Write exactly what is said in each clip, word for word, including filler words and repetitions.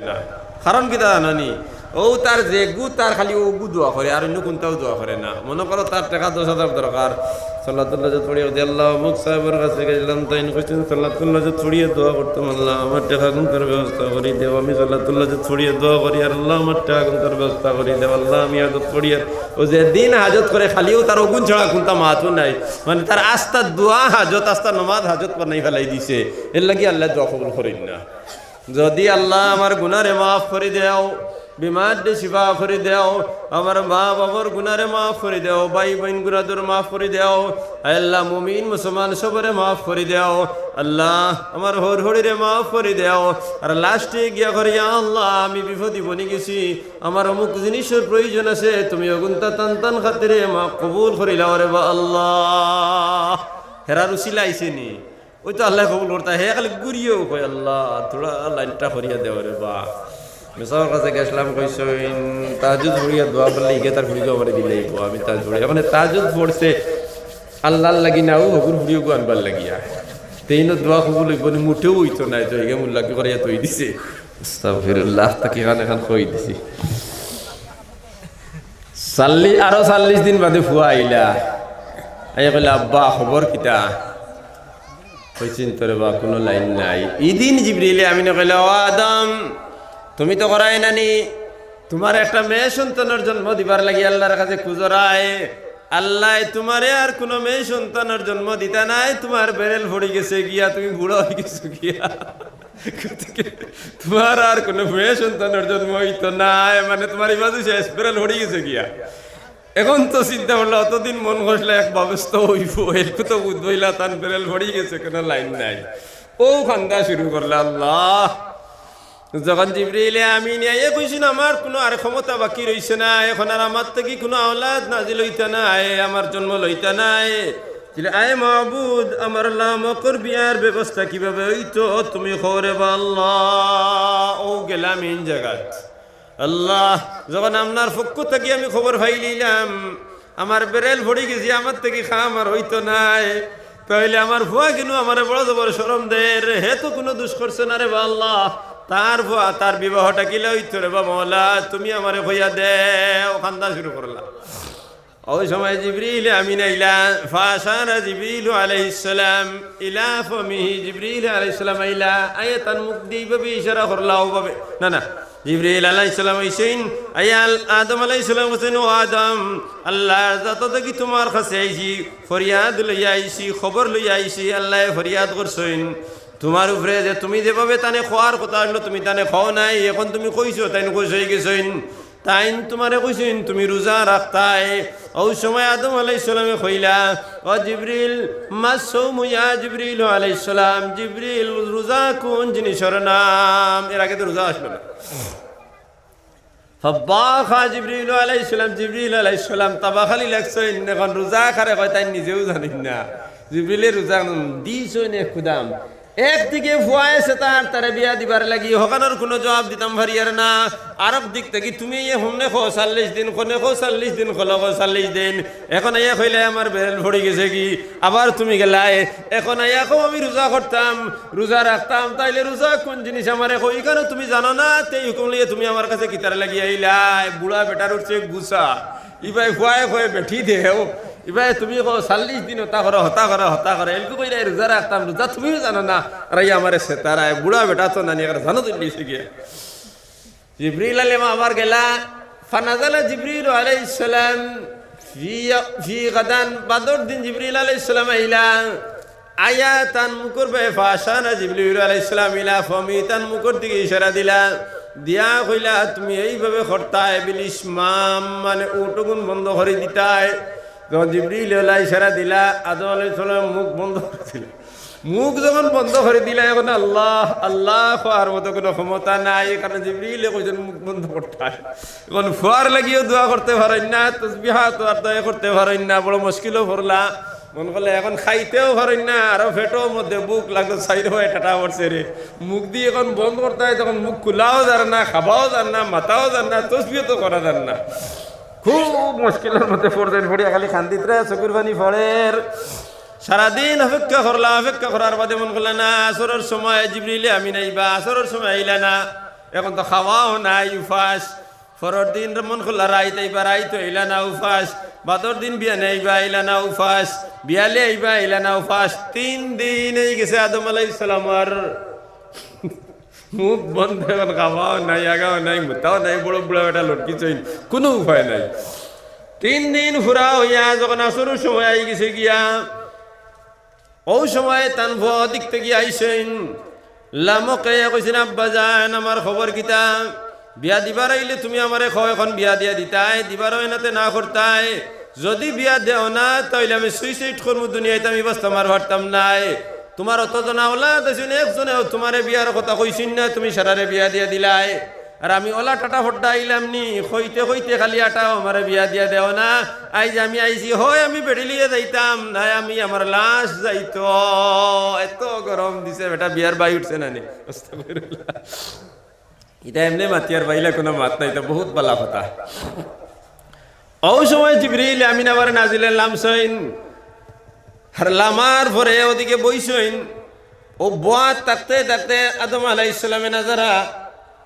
না। কারণ কিতা জানো নি? অউ তার যেগু, তার খালি অগু দোয়া করে, আর অইন্য কুনটাও দোয়া করে না। মনো করো তার টেকা দশ হাজার দরকার, সলাতুল হাজত পড়িয়া কইছে, "আল্লাহ, অমুক সাহেবর কাছে গেছিলাম, তাইন কইছইন সলাতুল হাজত পড়িয়া দোয়া করতাম, আল্লাহ, আমার টেকাগুনতার ব্যবস্থা করি দেও, আমি সলাতুল হাজত পড়িয়া দোয়া করি, আর আল্লাহ, আমার টেকাগুনতার ব্যবস্থা করি দেও, আল্লাহ, আমি হাজত পড়িয়া।" অউ যেদিন হাজত করে, খালি অউ তার অগুন ছাড়া কুনটা মাতও নাই। মানে, তার আস্তা দোয়া হাজত, আস্তা নমাজ হাজত বানাই ফালাই দিছে। এরলাগি আল্লায় দোয়া কবুল করইন না। যদি আল্লাহ আমার গুনারে মাফ করি দেও, বিমাররে শিফা করি দেও, আমার মা বাবার গুনারে মাফ করি দেও, ভাই বইন গুনাদর মাফ করি দেও, আয় আল্লাহ, মুমিন মুসলমান সবরে মাফ করি দেও। আল্লাহ, আমার হউর হড়িরে মাফ করি দেও। আর লাস্টে গিয়া করি, "ইয়া আল্লাহ, আমি বিপদি বনি গেছি, আমার অমুক জিনিসর প্রয়োজন আছে, তুমি অগুনতা তান তান খাতিরে মা কবুল করিলাও রে বা আল্লাহ।" হেরার উসিলা আইছে নি? অউ তো আল্লায় কবুল করতা, হে খালি ঘুরিয়াউ কয়, "আল্লাহ, থুড়া লাইনটা করিয়া দেও রে বা।" মেসাবর কাছে গেছলাম, কইছইন, "তাহাজ্জুদ পড়িয়া দোয়া করলে ইগে তার ফুড়িগু আমারে দিলাইবো, আমি তাহাজ্জুদ পড়ি।" অখন তাহাজ্জুদ পড়ছে আল্লাহর লাগি না, অউ হগুর ফুড়িগু আনবার লাগিয়া। তে ইনো দোয়া কবুল অইবো নি? মুটেও অইতো নায়, তো ইগে মুল্লাকি করিয়া থই দিছে। আস্তাগফিরুল্লাহ, তা কিখান এখান কই দিছি। চাল্লিশ, আরো চাল্লিশ দিন বাদে ফুয়া আইলা। আইয়া কইলা, "আব্বা, খবর কিতা?" কইছইন, "তো রে বা, কুনু লাইন নাই।" ইদিন জিবরিলে আমিনে কইলা, "ও আদম, তুমি তো করায় নানি, তুমার একটা মেয়ে সন্তানর জন্ম দিবার লাগি আল্লাহর কাছে খুজরায়। আল্লায় তুমারে আর কুনু মেয়ে সন্তানর জন্ম দিতা নায়, তুমার বেরেল পড়ি গেছে গিয়া, তুমি বুড়া অই গেছো গিয়া।" গতিকে তুমার আর কুনু মেয়ে সন্তানর জন্ম অইতো নায়, মানে, তুমার ইবাদত শেষ, বেরেল পড়ি গেছে গিয়া। অখন তো চিন্তা করলা, অতদিন মন করলা এক ব্যবস্থা অইবো, এর তো বুঝ অইলা তান বেরেল পড়ি গেছে, কুনু লাইন নাই। অউ কান্দা শুরু করলা, আল্লাহ। যখন জিবরিলে আমিন আইয়া কইছইন, "আমার কুনু আর ক্ষমতা বাকি রইছে না, অখন আর আমার থাকি কুনু আওলাদ নাজিল অইতা নায়, আমার জন্ম লইতা নায়।" বলে, "আয় মাবুদ, আমার লামকর বিয়ার ব্যবস্থা কিভাবে অইতো? তুমি কও রে বা আল্লাহ।" অউ গেলাম ইন জাগাত। আল্লাহ, যখন আপনার পক্ষ থাকি আমি খবর পাইলিলাম, আমার বেরেল পড়ি গেছে, আমার থাকি কাম আর অইতো নায়, তাইলে আমার ফুয়া কেনে আমারে বড় জবর শরম দের, হে তো কুনু দুষ করছে না রে বা আল্লাহ, তার ফুয়া, তার বিবাহটা কিলা অইতো রে বা মওলা, তুমি আমারে কইয়া দেও, কান্দা শুরু করলা। অউ সময় জিবরিল আমিন আইলা, ফাশারা জিবরিল আলাইহিস সালাম ইলা ফামিহি, জিবরিল আলাইহিস সালাম আইলা, আইয়া তান মুখদি ইভাবে ইশারা করলা, অউভাবে, না, না, জিবরিল আলাইহিস সালাম আইছইন, আইয়া আদম আলাইহিস সালাম কইছইন, "ও আদম, আল্লাহর জাত থাকি তুমার কাছে আইছি, ফরিয়াদ লইয়া আইছি, খবর লইয়া আইছি।" আল্লায় ফরিয়াদ করছইন তুমার উপরে যে তুমি যেভাবে তানে কওয়ার কথা অইলো, তুমি তানে কও নাই, অখন তুমি কইছো, তাইন খুশ অই গেছইন। তাইন তুমারে কইছইন তুমি রোজা রাখতায়। অউ সময় আদম আলাইহিস সালামে কইলা, "ও জিবরিল, মা সাওমু ইয়া জিবরিল আলাইহিস সালাম, জিবরিল, রোজা কুন জিনিসর নাম?" এর আগে তো রোজা আছলো না। ফাবাকা জিবরিল আলাইহিস সালাম, জিবরিল আলাইহিস সালাম তাবাখালি লাগছইন, অখন রোজা কারে কয় তাইন নিজেও জানইন না। জিবরিলে রোজা দিছইন এক কুদাম। একদিকে ফুয়ায় সেতার তারে বিয়া দিবার লাগি, হকানোর কুনু জবাব দিতাম পারিয়ার না। আরক দিক থাকি তুমি ইয়ে হনে কও চাল্লিশ দিন, হনে কও চাল্লিশ দিন, কলে কও চাল্লিশ দিন। অখন আইয়া কইলায় আমার বেরেল পড়ি গেছে গি, আবার তুমি গেলায়। অখন আইয়া কও আমি রোজা করতাম, রোজা রাখতাম, তাইলে রোজা কুন জিনিস আমারে কও, ইখানও তুমি জানো না, তে ই হুকুম লইয়া তুমি আমার কাছে কিতার লাগি আইলায়? বুড়া বেটার উঠছে গুসা। ইবায় ফুয়ায় কয় বেটি দেও, ইবায় তুমি কও চাল্লিশ দিন হতা করো, হতা করো, হতা করো, এলকু কইরায় রোজা রাখতাম, রোজা তুমিও জানো না, আর আইয়া আমারে সেতারায়, বুড়া বেটা তো নানি, আর জানো তো নিছে গিয়া। জিবরিল আলাইহিস সালাম আবার গেলা, ফানাজালা জিবরিল আলাইহিস সালাম ফি, ফি গাদান, বাদর দিন জিবরিল আলাইহিস সালাম আইলা, আইয়া তান মুখর বায় ফাশারা জিবরিল আলাইহিস সালাম ইলা ফামি, তান মুখর দিকে ইশারা দিলা, দিয়া কইলা, "তুমি এইভাবে করতায়, বিল ইশমাম, মানে উটগুন বন্ধ করি দিতায়।" যখন জিবরিল আলাইহিস সালাম ইশারা দিলা, আদম আলাইহিস সালাম মুখ বন্ধ করি দিলা। মুখ যখন বন্ধ করি দিলা, অখন আল্লাহ, আল্লাহ কওয়ার মতো কুনু ক্ষমতা নাই, কারণ জিবরিলে কইছইন মুখ বন্ধ করতায়। অখন ফুয়ার লাগিও দোয়া করতে পারইন না, তসবিহাত আর দোয়া করতে পারইন না, বড় মুশকিলো পড়লা। মনো করলা অখন খাইতেও পারইন না, আরো পেটর মধ্যে ভুক লাগলো, চাইর বায় টাটা পড়ছে রে। মুখদি অখন বন্ধ করতায়, তখন মুখ খুলাও যার না, খাবাও যার না, মাতাও যার না, তসবিও তো করা যার না। খুব মুশকিলর মধ্যে পড়ছইন, পড়িয়া খালি কান্দিতরা, চকুর পানি পড়ের। সারাদিন অপেক্ষা করলা, অপেক্ষা করার বাদে মনো করলা না, আসরর সময় জিবরিলে আমিন আইবা, আসরর সময় আইলা না। এখন তো খাওয়াও নাই, উপাস। পরর দিন মন খোলা রাইত আইবা, রাইত আইলা না, উপাস। বাদর দিন বিয়ানে আইবা, আইলা না, উপাস। বিয়ালে আইবা, আইলা না, উপাস। তিন দিন অই গেছে আদম আলাইহিস সালামর মুখ বন্ধ, এখন খাওয়াও নাই, আগাও নাই, মুতাও নাই, বড় বুড়া বেটা লটকিছইন, কুনু উপায় নাই। তিন দিন পুরা অইয়া যখন আসরর সময় আই গেছে গিয়া, অউ সময় তান ফুয়া অদিক থাকি আইছইন। লামকে কইছইন, "আব্বা জান, আমার খবর কিতা? বিয়া দিবার আইলে তুমি আমারে কও, এখন বিয়া দিয়া দিতায়, দিবার অয় না তে না করতায়। যুদি বিয়া দেও না, তা অইলে আমি সুইসাইড করমু, দুনিয়াইত আমি বাঁচতাম আর পারতাম নায়। তুমার অত জনা অউলাদ আছইন, একজনেও তুমারে বিয়ার কথা কইছইন না, তুমি সারারে বিয়া দিয়া দিলায়। আর আমি অলা টাটা ফড্ডা আইলাম নি, কইতে কইতে খালি আটাও আমারে বিয়া দিয়া দেও না। আইজ আমি আইছি, হয় আমি বেটি লইয়া যাইতাম, নায় আমি আমার লাশ যাইতো।" এত গরম দিছে বেটা, বিয়ার বাই উঠছে না নি? আস্তাগফিরুল্লাহ। ইতা এমনে মাতিয়ার বাইলা কুনু মাত নাই, ইতা বউত বালা কথা। অউ সময় জিবরিল আমিন আবার নাজিল অইয়া লামছইন। আর লামার পরে অদিকে বইছইন। অউ বওয়াত থাকতে থাকতে আদম আলাইহিস সালামে নাজারা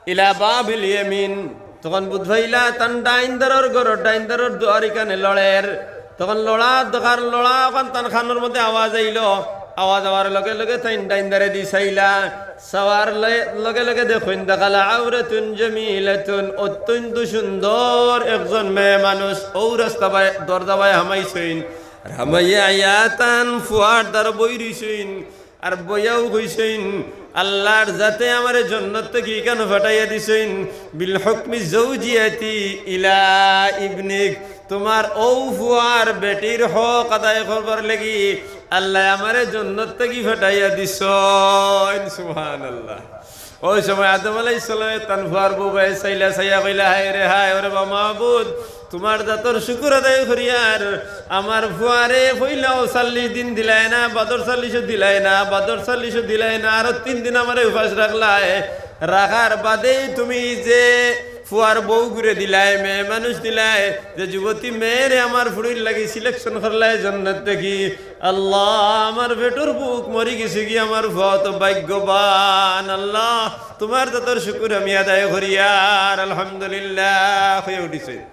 ইলা বাবিল ইয়ামিন। তখন বুঝ পাইলা তান ডাইন দারর ঘরর, ডাইন দারর দুয়ার ইখানে লড়ের। তখন লড়া দেখার, লড়া অখান তান কানর মধ্যে আওয়াজ আইলো। আওয়াজ আওয়ার লগে লগে তাইন ডাইন দারেদি চাইলা। চাওয়ার লে-, লগে লগে দেখইন, "দাখালা আওরাতুন জামিলাতুন", অত্যন্ত সুন্দর একজন মেয়ে মানুষ অউ রাস্তা বায়, দরজা বায় হামাইছইন। আর হামাইয়া আইয়া তান ফুয়ার দারো বই রইছইন। আর বইয়াউ কইছইন, "আল্লাহর জাতে আমারে জন্নত থাকি ইখানো ফাটাইয়া দিছইন, বিল হুকমি জাওজিয়াতি ইলা ইবনিক।" তুমার অউ ফুয়ার বেটির হক আদায় করবার লাগি আল্লায় আমারে জন্নত থাকি ফাটাইয়া দিছইন। সুবহানাল্লাহ। অউ সময় আদম আলাইহিস সালামে তান ফুয়ার বউ বায় চাইলা, চাইয়া কইলা, "হায় রে হায়, ওরে বা মাবুদ, তুমার জাতর শুকুর আদায় করিয়ার, আমার ফুয়ারে পয়লাও চল্লিশ দিন দিলায় না, বাদর চল্লিশও দিলায় না, বাদর চল্লিশও দিলায় না, আরো তিন দিন আমারে উপাস রাখলায়, রাখার বাদেউ তুমি যে ফুয়ার বউগুরে দিলায়, মেয়ে মানুষ দিলায়, যে যুবতী মেয়েরে আমার ফুড়ির লাগি সিলেকশন করলায় জন্নত থাকি, আল্লাহ, আমার পেটর ভুক মরি গেছে গি, আমার ফুয়া তো ভাগ্যবান। আল্লাহ, তুমার জাতর শুকুর আমি আদায় করিয়ার, আলহামদুলিল্লাহ," কইয়া উঠিছইন।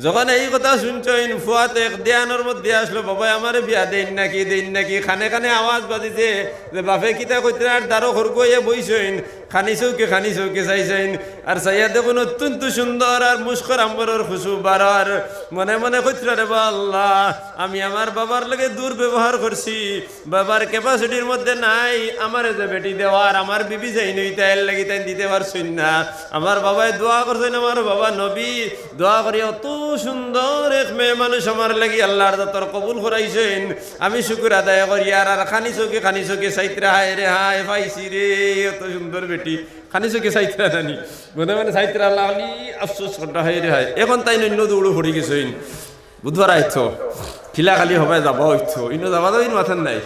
যখন এই কথা হুনছইন, ফুয়া তো এক ধ্যানর মধ্যে আছলো, "বাবায় আমারে বিয়া দেইন নাকি, দেইন নাকি?" কানে কানে আওয়াজ বাজিছে যে বাপে কিতা কইতরা, আর দারো খরগু অইয়া বইছইন, খানি চউখে, খানি চউখে চাইছইন। আর চাইয়া দেখইন অত্যন্ত সুন্দর আর মুস্কর আম্বরর খুশবু বারর। মনে মনে কইতরা, "রে বা আল্লাহ, আমি আমার বাবার লগে দুর্ব্যবহার করছি, বাবার ক্যাপাসিটির মধ্যে নাই আমারে যে বেটি দেওয়ার, আমার বিবি যাইন অইতা, এর লাগি তাইন দিতে পারছইন না। আমার বাবায় দোয়া করছইন, আমার বাবা নবী, দোয়া করি অত সুন্দর এক মেয়ে মানুষ আমার লাগি আল্লাহর জাতর কবুল করাইছইন, আমি শুকুর আদায় করিয়ার, আর খানি চউখে, খানি চউখে চাইতরা, হায় রে হায়, পাইছি রে, অত সুন্দর বেটি।" খানি চউখে চাইতরা জানি, মনে মনে চাইতরা, আল্লাহ, খালি আফসোস কররা, হায় রে হায়। এখন তাইন অইন্য দৌড়ো পড়ি গেছইন। বুধবার আইতো, কিলা খালি হবায় যাবা অইতো, ইনো যাবা যাবির মাথাত নাই।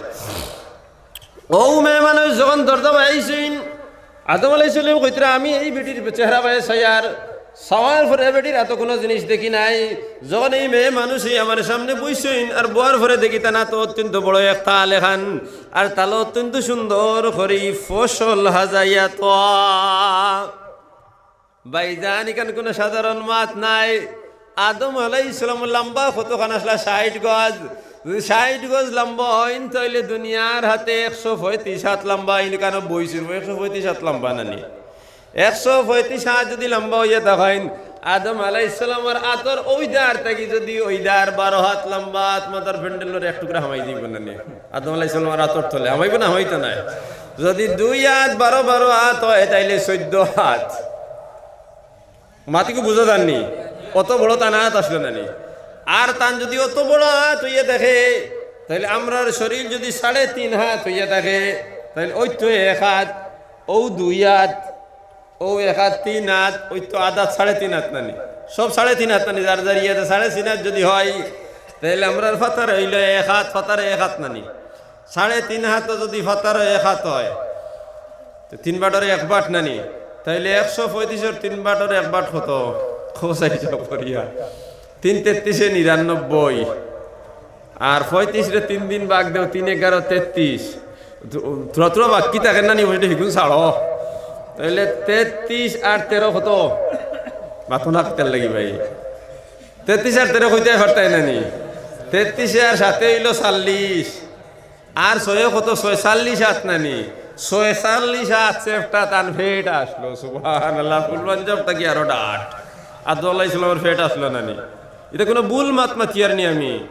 অউ মেয়ে মানুষ যখন দরজা বায় আইছইন, আদম আলাইহিস সালামে কইতরা, "আমি এই বেটির চেহারা বায় চাইয়ার, চাওয়ার পরে বেটির আতো কুনু জিনিস দেখি নাই। যখন এই মেয়ে মানুষ ই আমার সামনে বইছইন, আর বওয়ার পরে দেখি তান আতো অত্যন্ত বড় এক থাল এখান, আর থালো অত্যন্ত সুন্দর করি ফসল হাজাইয়া থওয়া।" ভাইজান, ইখান কুনু সাধারণ মাত নায়। আদম আলাইহিস সালাম লম্বা কতখান আছলা? ষাইট গজ। যুদি ষাইট গজ লম্বা অইন, তাইলে দুনিয়ার আতে একশো পঁয়ত্রিশ আত লম্বা, ইনখানো বইছইন, একশো পঁয়ত্রিশ আত লম্বা নানি? একশো পঁয়ত্রিশ আত যুদি লম্বা অইয়া থাকইন, আদম আলাইহিস সালামর আতর অউ দার থাকি যুদি অউ দার বারো আত লম্বা, আত মাথার প্যান্ডেলর এক টুকরা হামাই যাইবো নানি? আদম আলাইহিস সালামর আতর তলে হামাইবো না, হামাইতো নায়? যুদি দুই আত বারো, বারো আত অয়, তাইলে চৌদ্দ আত। মাতিকু বুঝা যার নি? অত বড় তান আত আছলো নানি? আর তান যুদি অত বড় আত অইয়া থাকে, তাইলে আমরার শরীর যুদি সাড়ে তিন আত অইয়া থাকে, তাইলে অউ তো এক আত, অউ দুই আত, অউ এক আত তিন আত, অউ তো আধা সাড়ে তিন আত নানি? সব সাড়ে তিন আত নানি? যার যার ইয়ে সাড়ে তিন আত যুদি অয়, তাইলে আমরার পাতার অইলো এক আত, পাতার এক আত নানি? সাড়ে তিন আত যুদি পাতার এক আত অয়, তো তিন বাটর এক বাট নানি? তাইলে একশো পঁয়ত্রিশর তিন বাটর এক বাট কত? কও চাই হিসাব করিয়া। তিন তেত্রিশে নিরানব্বই। আর পঁয়ত্রিশরে তিন দিন ভাগ দেও, তিন এগারো তেত্রিশ। থু-, থুড়া থুড়া বাকি থাকে নানি, অইটা হিগুন ছাড়ো। তাইলে তেত্রিশ আর তেরো কত? মাতো না কিতার লাগি ভাই? তেত্রিশ আর তেরো কইতায় পারতায় না নি? তেত্রিশে আর সাতে অইলো চল্লিশ, আর ছয়ে কত? ছয়চল্লিশ আত না নি? ছয়চল্লিশ আত চেপটা তান পেট আছলো। সুবহানাল্লাহ, ফুল পাঞ্জাব থাকি আরো ডাট। আদম আলাইহিস সালামর পেট আছলো না নি? ইটা কুনু ভুল মাত মাতিয়ার নি আমি।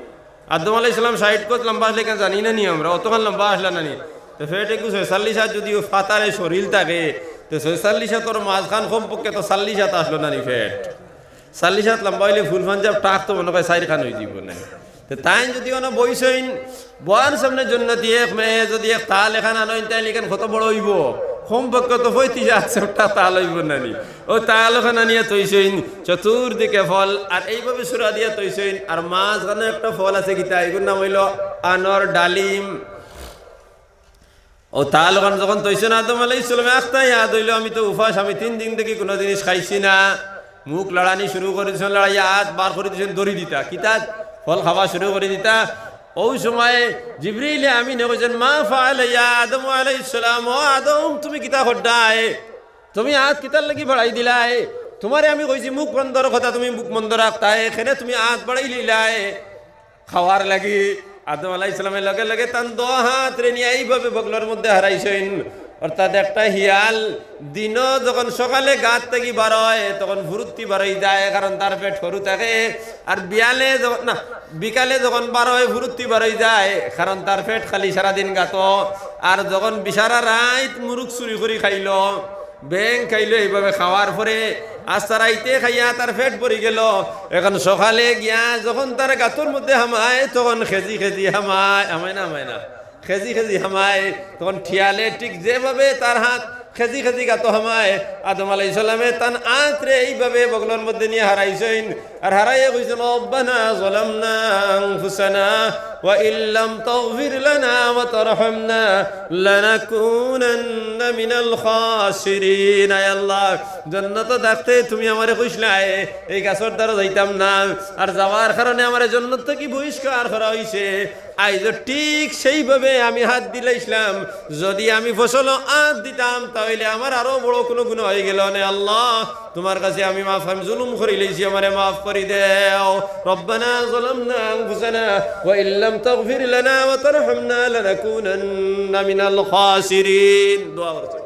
আদম আলাইহিস সালাম ষাইট গজ লম্বা আছলা কেনে জানি না নি আমরা? অতখান লম্বা আছলা না নি? তে পেট এগু ছয়চল্লিশ আত যুদি অউ পাতারে শরীল থাকে, তে ছয়চল্লিশ আতর মাঝখান কমপক্ষে তো চল্লিশ আত আছলো না নি পেট? চল্লিশ আত লম্বা অইলে ফুল পাঞ্জাব টাক তো মনো কয় চাইরখান অইযিবো না? তে তাইন যুদি অনো বইছইন, বওয়ার সামনে জন্নতি এক মেয়ে যুদি এক তাল এখান আনইন, তাইলে ইখান কত বড় অইবো? কমপক্ষে তো পঁয়ত্রিশ আত চেপটা তাল অইবো না নি? অউ তাল অখান আনিয়া থইছইন, চতুর্দিকে ফল, আর এইভাবে ছুরা দিয়া থইছইন, আর মাঝখানো একটা ফল আছে, কিতা? ইগুর নাম অইলো আনর, ডালিম। অউ তাল অখান যখন থইছইন, আদম আলাইহিস সালামে আখতা ইয়াদ অইলো, "আমি তো উপাস, আমি তিন দিন থাকি কুনু জিনিস খাইছি না।" মুখ লড়ানি শুরু করি দিছইন, লড়াইয়া আত বার করি দিছইন, ধরি দিতা, কিতা? ফল খাওয়া শুরু করি দিতা। অউ সময় জিবরিলে আমিনে কইছইন, "মা ফাআলা ইয়া আদম আলাইহিস সালাম, ও আদম, তুমি কিতা কররায়? তুমি আত কিতার লাগি বাড়াই দিলায়? তুমারে আমি কইছি মুখ বন্ধর কথা, তুমি মুখ বন্ধ রাখতায়, কেনে তুমি আত বাড়াইলিলায় খাওয়ার লাগি?" আদম আলাইহিস সালামে লগে লগে তান দুই আতরে নিয়া এইভাবে বগলর মধ্যে হারাইছইন। অর্থাৎ একটা হিয়াল দিনো যখন সকালে গাত থাকি বারয়, তখন ফুরুত্তি বারই যায়, কারণ তার পেট হুরু থাকে। আর বিয়ালে যখন, না, বিকালে যখন বারয়, ফুরুত্তি বারই যায়, কারণ তার পেট খালি সারাদিন গাতো। আর যখন বেচারা রাইত মুরুগ চুরি করি খাইলো, ব্যাঙ খাইলো, এইভাবে খাওয়ার পরে আস্তা রাইতে খাইয়া তার পেট ভরি গেলো। এখন সকালে গিয়া যখন তার গাতর মধ্যে হামায়, তখন খেজি খেজি হামায়, হামায় না, হামায় না, খেজি খেজি হামায়। তখন হিয়ালে ঠিক যেভাবে তার আত খেজি খেজি গাতো হামায়, আদম আলাইহিস সালামে তান আতরে এইভাবে বগলর মধ্যে নিয়া হারাইছইন। আর হারাইয়া কইছইন, "রব্বানা যালামনা আনফুসানা ওয়া ইল্লাম তাগফির লানা ওয়া তারহামনা লানাকুনান্না মিনাল খাসিরিন।" আয় আল্লাহ, জন্নতো থাকতে তুমি আমারে কইছলায়, এই গাছর দ্বারো যাইতাম না, আর যাওয়ার কারণে আমারে জন্নত থাকি বহিষ্কার করা অইছে। আইজ ঠিক সেইভাবে আমি আত দিলাইছলাম, যুদি আমি ফসলো আত দিতাম, তা অইলে আমার আরো বড় কুনু গুনা অইগেলো অনে। আল্লাহ, তুমার কাছে আমি মাফ, আমি জুলুম করিলাইছি, আমারে মাফ করি দেও। রব্বানা যালামনা আনফুসানা ওয়া ইল্লাম তাগফির লানা ওয়া তারহামনা লানাকুনান্না মিনাল খাসিরিন। দোয়া করছে।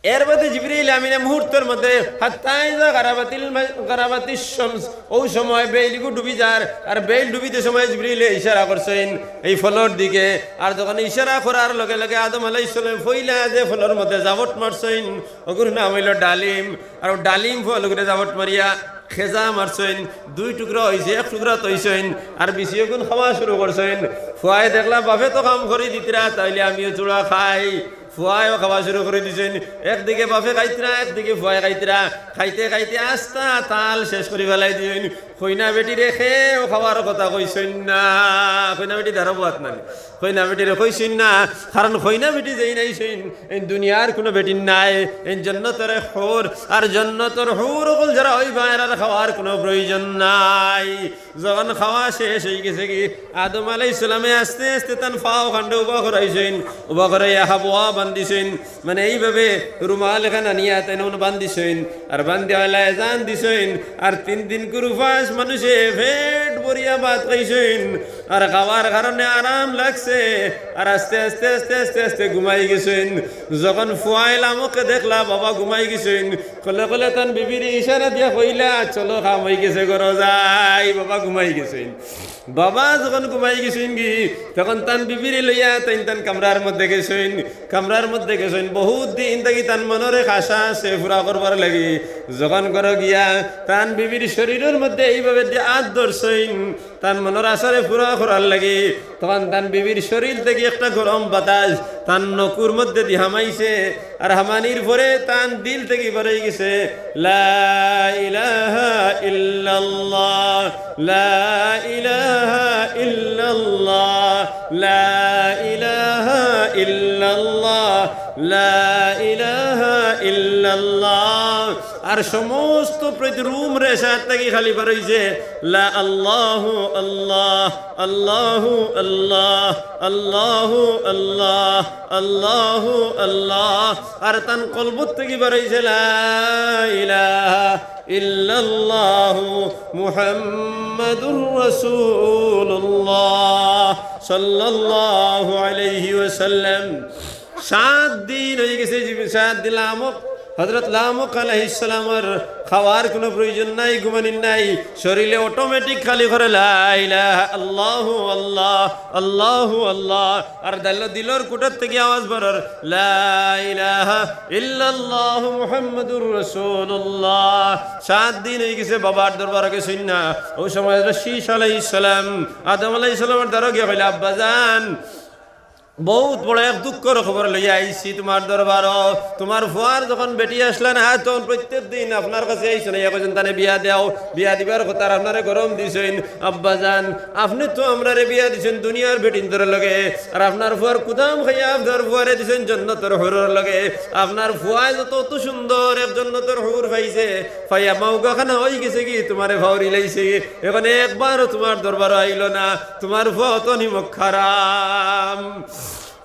এর বাদে জিবরিল আমিনে মুহূর্তর মধ্যে, হাত্তা ইযা গারাবাতিল মা-, গারাবাতিশ শামস, অউ সময় বেইলগু ডুবি যার, আর বেইল ডুবিতে সময় জিবরিলে ইশারা করছইন এই ফলর দিকে। আর যখন ইশারা করার লগে লগে আদম আলাইহিস সালাম পয়লা যে ফলর মধ্যে জাবট মারছইন, অগুর নাম অইলো ডালিম। আর অউ ডালিম ফল অগুরে জাবট মারিয়া খেজা মারছইন, দুই টুকরা অইছে, এক টুকরা থইছইন, আর বিচি অগুন খাওয়া শুরু করছইন। ফুয়ায় দেখলা বাফে তো কাম করি দিতরা, তা অইলে আমিও থুড়া খাই। ফুয়ায়ও খাওয়া শুরু করি দিছইন। একদিকে বাফে খাইতরা, একদিকে ফুয়ায় খাইতরা। খাইতে খাইতে আস্তা তাল শেষ করি ফালাই দিছইন। কইনা বেটিরে কেউ খাওয়ার কথা কইছইন না। কইনা বেটি দারো বুয়াত নানি। কইনা বেটিরে কইছইন না, কারণ কইনা বেটি যেইন আইছইন, এইন দুনিয়ার কুনু বেটির নায়, এইন জন্নতর হুর, আর জন্নতর হুর অকল যারা অইবা, এরার খাওয়ার কুনু প্রয়োজন নাই। যখন খাওয়া শেষ অইগেছে গি, আদম আলাইহিস সালামে আস্তে আস্তে তান পাও খানরে উবা করাইছইন, উবা করাইয়া হাবুয়া বান্ধিছইন, মানে এইভাবে রুমাল এখান আনিয়া তাইন বান্ধিছইন, আর বান্ধিয়া অলা এজান দিছইন, আর তিন দিনকুর উপাস মানুষে পেট ভরিয়া ভাত খাইছইন, আর খাওয়ার কারণে আরাম লাগছে, আর আস্তে আস্তে আস্তে আস্তে আস্তে ঘুমাই গেছইন। যখন ফুয়ায় লামকে দেখলা বাবা ঘুমাই গেছইন, কলে কলে তান বিবিরে ইশারা দিয়া কইলা, "চলো, কাম অইগেছে, ঘরো যাই।" বাবা ঘুমাই গেছইন। বাবা যখন ঘুমাই গেছইন গি, তখন তান বিবিরে লইয়া তাইন তান কামরার মধ্যে গেছইন। কামরার মধ্যে গেছইন, বহুত দিন থাকি তান মনর এক আশা আছে পুরা করবার লাগি। যখন ঘরো গিয়া তান বিবির শরীরর মধ্যে এইভাবে দি আত ধরছইন, তান মনর আশারে পুরা করার লাগি, তখন তান বিবির শরীর থাকি একটা গরম বাতাস তান নকুর মধ্যে দি হামাইছে, আর হামানির পরে তান দিল থাকি বারই গেছে, "লা ইলাহা ইল্লাল্লাহ, লা ইলাহা ইল্লাল্লাহ, লা ইলাহা ইল্লাল্লাহ, লা ইলাহা ইল্লাল্লাহ।" আল্লাহ। আর সমস্ত প্রতি রুম রে সাত থাকি খালি বার হইছে লা আল্লাহু আল্লাহ, আল্লাহু আল্লাহ, আল্লাহু আল্লাহ, আল্লাহু আল্লাহ। আর তান কলবত থাকি বার হইছে লা ইলাহা ইল্লাল্লাহু মুহাম্মাদুর রাসূলুল্লাহ সাল্লাল্লাহু আলাইহি ওয়াসাল্লাম। সাত দিন হয়ে গেছে, জি, সাত দিন লামক, হযরত লামক আলাইহিস সালামর খাওয়ার কোনো প্রয়োজন নাই, ঘুমানির নাই, শরীরে অটোমেটিক খালি করে লা ইলাহা আল্লাহু আল্লাহ, আল্লাহু আল্লাহ। আর দিল, দিলর কুটার থাকি আওয়াজ বারর, লা ইলাহা ইল্লাল্লাহু মুহাম্মাদুর রাসূলুল্লাহ। সাত দিন হয়ে গেছে, বাবার দরবারো গেছইন না। ওই সময় হযরত শীশ আলাইহিস সালাম আদম আলাইহিস সালামর দ্বারো গিয়া কইলা, আব্বাজান, বউত বড় এক দুঃখর খবর লইয়া আইছি তুমার দরবারো। তুমার ফুয়ার যখন বেটি আছলা না, তখন প্রত্যেক দিন আপনার কাছে আইছইন, আইয়া কইছইন, "তানে বিয়া দেও।" বিয়া দিবার কথা আর আপনারে গরম দিছইন। আব্বাজান, আপনে তো আমরারে বিয়া দিছইন দুনিয়ার বেটিন্তর লগে, আর আপনার ফুয়ার কুদাম খাইয়া আপনার ফুয়ারে দিছইন জন্নতর হুরর লগে। আপনার ফুয়ায় যত অত সুন্দর এক জন্নতর হুর পাইছে, পাইয়া মউগাখানা অইগেছে গি, তুমারে ফাউরি লাইছে। অখন একবারও তুমার দরবারো আইলো না, তুমার ফুয়া অত নিমক হারাম।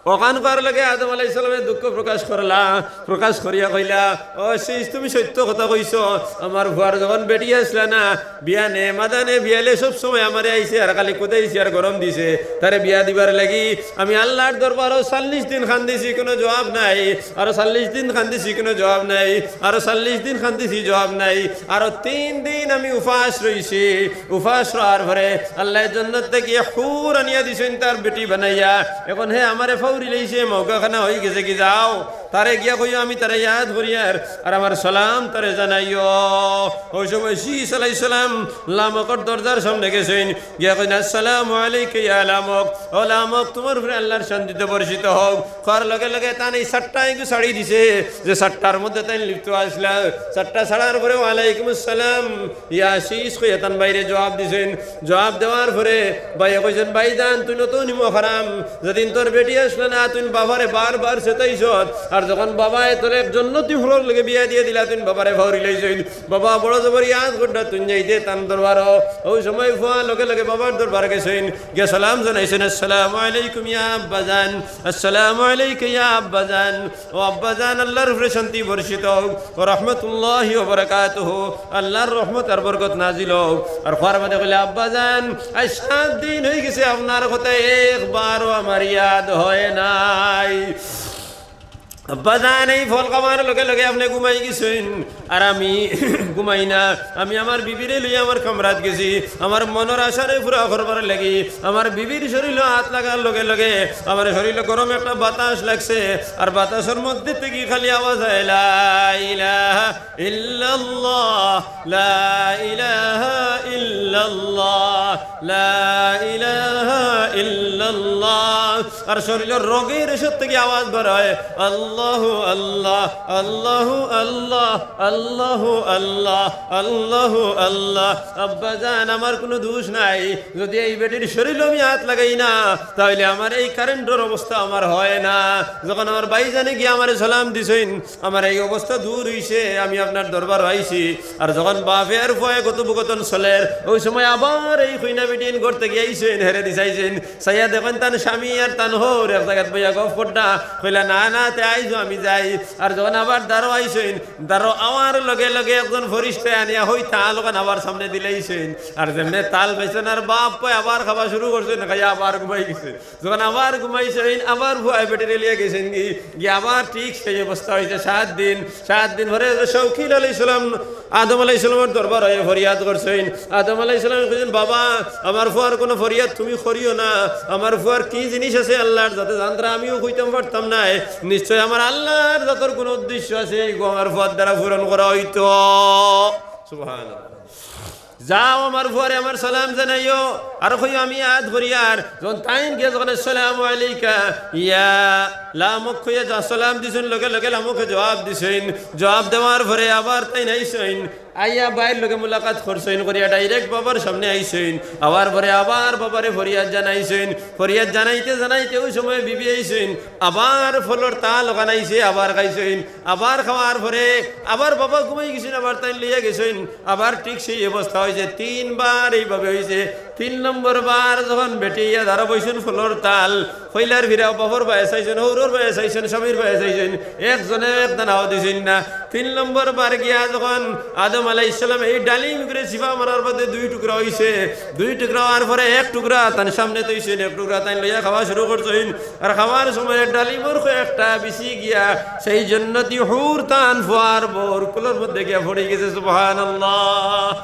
অখান কওয়ার লগে আদম আলাইহিস সালামে দুঃখ প্রকাশ করলা, প্রকাশ করিয়া কইলা, "ও শীশ, তুমি সত্য কথা কইছো, আমার ফুয়ার যখন বেটি আছলা না, বিয়ানে মাদানে বিয়ালে সব সময় আমারে আইছে আর খালি কুদাইছে আর গরম দিছে, তারে বিয়া দিবার লাগি আমি আল্লার দরবারো চল্লিশ দিন কান্দিছি, কোনো জবাব নাই, আরো চল্লিশ দিন কান্দিছি, কোনো জবাব নাই, আরো চল্লিশ দিন কান্দিছি, জবাব নাই, আরো তিন দিন আমি উপাস রইছি।" উপাস রওয়ার পরে আল্লায় জন্নত থাকি হুর আনিয়া দিছইন তার বেটি বানাইয়া। অখন হে আমারে ফাউরি লাইছে, মউগাখানা অইগেছে গি, যাও, তারে গিয়া কইও আমি তারে ইয়াদ করিয়ার, আর আমার সালাম তারে জানাইও। ওই সময় শীশ আলাইহিস সালাম লামকর দরজার সামনে গেছইন, গিয়া কইন, "আসসালামু আলাইকা ইয়া লামক, ও লামক, তুমার উপরে আল্লার শান্তি তো বর্ষিত হোক।" কওয়ার লগে লগে তান এই ছাদটা এগু ছাড়ি দিছে, যে ছাদটার মধ্যে তাইন লিপ্ত আছলা, ছাদটা ছাড়ার পরে, "ওয়ালাইকুম আসসালাম।" ইয়া শীশ কইয়া তান ভাইরে জবাব দিছইন। জবাব দেওয়ার পরে ভাইয়ে কইছইন, "ভাইজান, তুই নতুন ইমো হারাম, যেদিন তোর বেটি আছলা না, তুই বাবারে বারবার সেতাইছত, আর যখন বাবায় তোরে এক জন্নতি হুরর লগে বিয়া দিয়া দিলা, তুই বাবারে ফাউরি লাইছইন, বাবা বড় জবর ইয়াদ কররা, তুই যাইতে তান দরবারো।" ওই সময় ফুয়া লগে লগে বাবার দরবার গেছইন, গিয়া সালাম জানাইছইন, "আসসালামু আলাইকুম ইয়া আব্বাজান, আসসালামু আলাইকা ইয়া আব্বাজান।" ও আব্বাজান, আল্লার উপরে শান্তি বর্ষিত হোক, ও রহমতুল্লাহি ওয়া বারাকাতুহু, আল্লার রহমত আর বরকত নাজিল হোক। আর কওয়ার বাদে কইলা, "আব্বাজান, আইজ সাত দিন অইগেছে, আপনার কথা একবারও আমার ইয়াদ হয় নাই।" আব্বাজান, এই ফল খাওয়ার লগে লগে আপনে ঘুমাই গেছইন, আর আমি ঘুমাই না। আমি আমার বিবিরে লইয়া আমার কামরাত গেছি, আমার মনর আশারে পুরা করবার লাগি। আমার বিবির শরীলো আত লাগার লগে লগে আমার শরীলো গরম একটা বাতাস লাগছে, আর বাতাসর মধ্যে থাকি খালি আওয়াজ অয়, "লা ইলাহা ইল্লাল্লাহ, লা ইলাহা ইল্লাল্লাহ, লা ইলাহা ইল্লাল্লাহ।" আর শরীলর রগের রেশার থাকি আওয়াজ বার অয়, "আল্লাহু আল্লাহ, আল্লাহু আল্লাহ, আল্লাহু আল্লাহ, আল্লাহু আল্লাহ।" আব্বাজান, আমার কুনু দুষ নাই, যুদি এই বেটির শরীলো আমি আত লাগাই না, তাইলে আমার এই কারেন্টর অবস্থা আমার হয় না। যখন আমার ভাইজানে গিয়া আমারে সালাম দিছইন, আমার এই অবস্থা দূর অইছে, আমি আপনার দরবারো আইছি। আর যখন বাপে আর ফুয়ায় কথোপকথন চলের, ওই সময় আবার এই কইনা বেটিন ঘর থাকি আইছইন, হেরে দিছাইছইন, চাইয়া দেখইন তান স্বামী আর তান হউর এক জাগাত বইয়া গফ কররা। কইলা, "না, না, তে আইজো আমি যাই।" আর যখন আবার দারো আইছইন, দারো আওয়ার লগে লগে একজন ফিরিস্তায় আনিয়া হউ তাল অখান আবার সামনে দিলাইছইন। আর যেমনে তাল পাইছইন আর বাপ কয় আবার খাওয়া শুরু করছইন, খাইয়া আবার ঘুমাই গেছে। যখন আবার ঘুমাইছইন, আবার ফুয়ায় বেটিরে লইয়া গেছইন গি, গিয়া আবার ঠিক সেই অবস্থা অইছে। সাত দিন, সাত দিন পরে শৌকিল আলাইহিস সালাম আদম আলাইহিস সালামর দরবারো আইয়া ফরিয়াদ করছইন। আদম আলাইহিস সালামে কইছইন, "বাবা, আমার ফুয়ার কুনু ফরিয়াদ তুমি করিও না। আমার ফুয়ার কি জিনিস আছে আল্লার জাতে জানতরা, আমিও কইতাম পারতাম নায়। নিশ্চয় আমার আল্লার জাতর কুনু উদ্দেশ্য আছে, ইগু আমার ফুয়ার দ্বারা পূরণ করা অইতো।" সুবহানাল্লাহ। যাও, আমার ফুয়ারে আমার সালাম জানাইও, আর কইও আমি আত করিয়ার।" যখন তাইন গিয়া যখন "আসসালামু আলাইকা ইয়া লামক" কইয়া যা সালাম দিছইন, লগে লগে লামকে জবাব দিছইন। জবাব দেওয়ার পরে আবার তাইন আইছইন, আইয়া ভাইর লগে মুলাকাত করছইন, করিয়া direct বাবার সামনে আইছইন। আবার পরে আবার বাবারে ফরিয়াদ জানাইছইন, ফরিয়াদ জানাইতে জানাইতে ওই সময় বিবি আইছইন, আবার ফলর তাল ওখান আইছে, আবার খাইছইন। আবার খাওয়ার পরে আবার বাবা ঘুমাই গেছইন, আবার তাইন লইয়া গেছইন, আবার ঠিক সেই অবস্থা অইছে। তিনবার এইভাবে অইছে। তিন নম্বর বার যখন বেটি ইয়া ধরা বইছইন ফলর তাল, কইলার ফিরাও বাপর বায়ে চাইছইন, হৌরর বায়ে চাইছইন, স্বামীর বায়ে চাইছইন, একজনে এক দানাও দিছইন না। তিন নম্বর বার গিয়া যখন আদম আলাইহিস সালাম এই ডালিম করে চিপা মারার বাদে দুই টুকরা অইছে, দুই টুকরা হওয়ার পরে এক টুকরা তান সামনে থইছইন, এক টুকরা তাইন লইয়া খাওয়া শুরু করছইন। আর খাওয়ার সময় ডালিমর কয়েকটা বিচি গিয়া সেই জন্নতি হুর তান ফুয়ার বউর কুলর মধ্যে গিয়া পড়ি গেছে। সুবহানাল্লাহ।